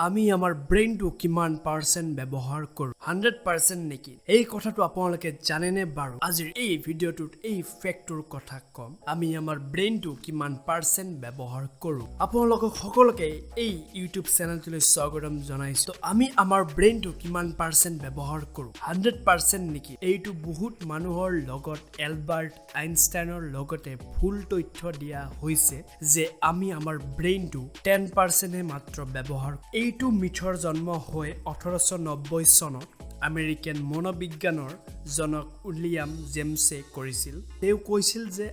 আমি আমাৰ ব্ৰেইনটো কিমান পাৰ্চেণ্ট ব্যৱহাৰ কৰোঁ? 100% নেকি? এই কথাটো আপোনালোকে জানেনে বাৰু? আজিৰ এই ভিডিঅ'টোত এই ফেক্টটোৰ কথা ক'ম, আমি আমাৰ ব্ৰেইনটো কিমান পাৰ্চেণ্ট ব্যৱহাৰ কৰোঁ। আপোনালোকক সকলোকে এই ইউটিউব চেনেলটোলৈ স্বাগতম জনাইছোঁ। আমি আমাৰ ব্ৰেইনটো কিমান পাৰ্চেণ্ট ব্যৱহাৰ কৰোঁ? 100% নেকি? এইটো বহুত মানুহৰ লগত এলবাৰ্ট আইনষ্টাইনৰ লগতে ভুল তথ্য দিয়া হৈছে যে আমি আমাৰ ব্ৰেইনটো 10%হে মাত্ৰ ব্যৱহাৰ। এইটো মিথৰ জন্ম হৈ 1890 চনত আমেৰিকান মনোবিজ্ঞানৰ জনক উইলিয়াম জেমছে কৰিছিল। তেওঁ কৈছিল যে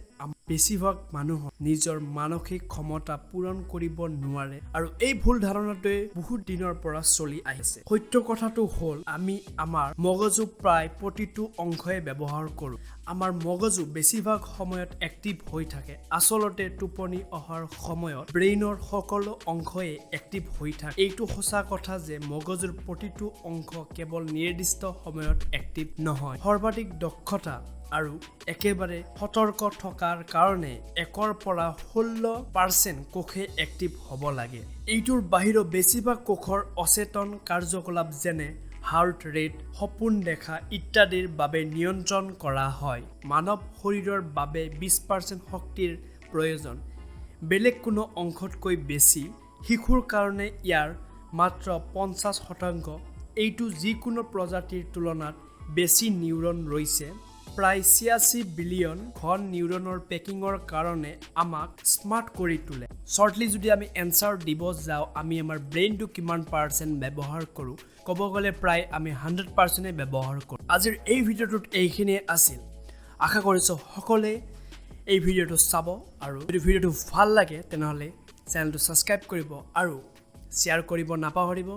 বেছিভাগ মানুহৰ নিজৰ মানসিক ক্ষমতা পূৰণ কৰিব নোৱাৰে আৰু এই ভুল ধাৰণাটোৱে বহুত দিনৰ পৰা চলি আহিছে। সত্য কথাটো হ'ল, আমি আমাৰ মগজু প্ৰায় প্ৰতিটো অংশই ব্যৱহাৰ কৰোঁ। আমাৰ মগজু বেছিভাগ সময়ত এক্টিভ হৈ থাকে। আচলতে টোপনি অহাৰ সময়ত ব্ৰেইনৰ সকলো অংশই এক্টিভ হৈ থাকে। এইটো সঁচা কথা যে মগজুৰ প্ৰতিটো অংশ কেৱল নিৰ্দিষ্ট সময়ত এক্টিভ নহয়। সৰ্বাধিক দক্ষতা আৰু একেবাৰে সতৰ্ক থকাৰ কাৰণে 1ৰ পৰা 16% কোষে এক্টিভ হ'ব লাগে। এইটোৰ বাহিৰেও বেছিভাগ কোষৰ অচেতন কাৰ্যকলাপ, যেনে হাৰ্ট ৰেট, সপোন দেখা ইত্যাদিৰ বাবে নিয়ন্ত্ৰণ কৰা হয়। মানৱ শৰীৰৰ বাবে 20% শক্তিৰ প্ৰয়োজন, বেলেগ কোনো অংশতকৈ বেছি। শিশুৰ কাৰণে ইয়াৰ মাত্ৰ 50%। এইটো যিকোনো প্ৰজাতিৰ তুলনাত বেছি নিউৰন ৰৈছে। প্ৰায় 86 বিলিয়ন ঘন নিউৰনৰ পেকিঙৰ কাৰণে আমাক স্মাৰ্ট কৰি তোলে। শ্বৰ্টলি যদি আমি এনচাৰ দিব যাওঁ, আমি আমাৰ ব্ৰেইনটো কিমান পাৰ্চেণ্ট ব্যৱহাৰ কৰোঁ, ক'ব গ'লে প্ৰায় আমি 100%ে ব্যৱহাৰ কৰোঁ। আজিৰ এই ভিডিঅ'টোত এইখিনিয়ে আছিল। আশা কৰিছোঁ সকলোৱে এই ভিডিঅ'টো চাব আৰু যদি ভিডিঅ'টো ভাল লাগে, তেনেহ'লে চেনেলটো ছাবস্ক্ৰাইব কৰিব আৰু শ্বেয়াৰ কৰিব নাপাহৰিব।